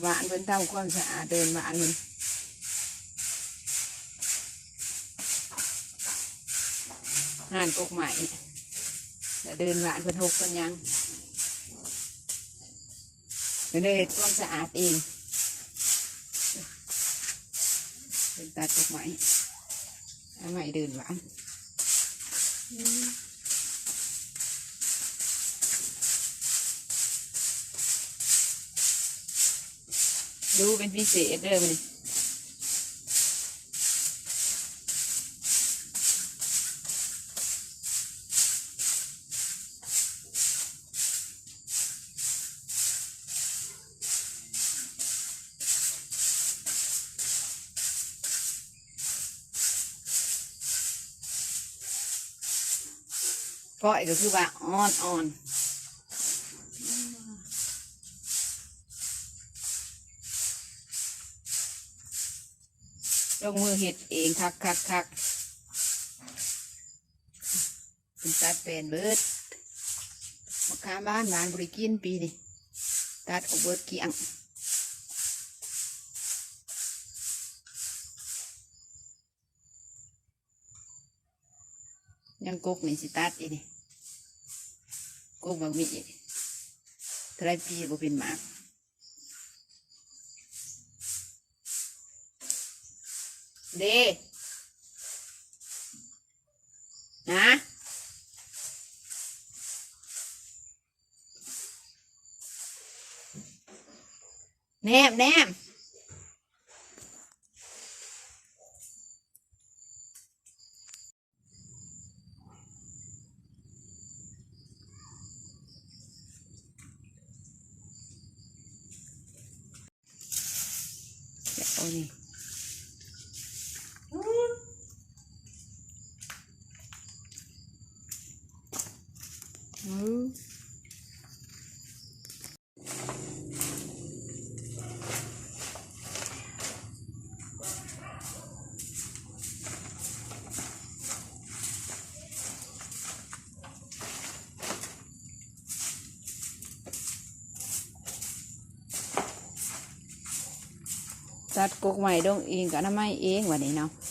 ບ້ານເພິ່ນທຳຄວາມສະອາດເດີ່ນບ້ານເພິ່ນ ຮ້ານກົກໄມ້ ແລະເດີ່ນບ້ານເພິ່ນຫົກເພິ່ນຫຍັງ ເພິ່ນເຮັດຄວາມສະອາດເອງ ເພິ່ນຕັດກົກໄມ້ ເອົາໄມ້ເດີ່ນບ້ານ ດູເປັນພິເສດເດີມື້ນີ້ ກ້ອຍກໍຄືວ່າອ່ອນໆ ລົງມືເຮັດເອງຄັກໆໆ ເພິ່ນຕັດແປນເບິດ ໝາກຂາມຫວານໆ ບໍ່ໄດ້ກິນປີນີ້ ຕັດອອກເບິດກ້ຽງ. ຍັງກົກນີ້ຊິຕັດອີກນີ້ ກົກບັກໝີ່ ເທົ່າໃດປີບໍ່ເປັນໝາກເດ້ ນະ ແນມ ແນມ. ຕັດກົກໄມ້ດົງເອງ ກໍອະນາໄມເອງ ບາດນີ້ເນາະ.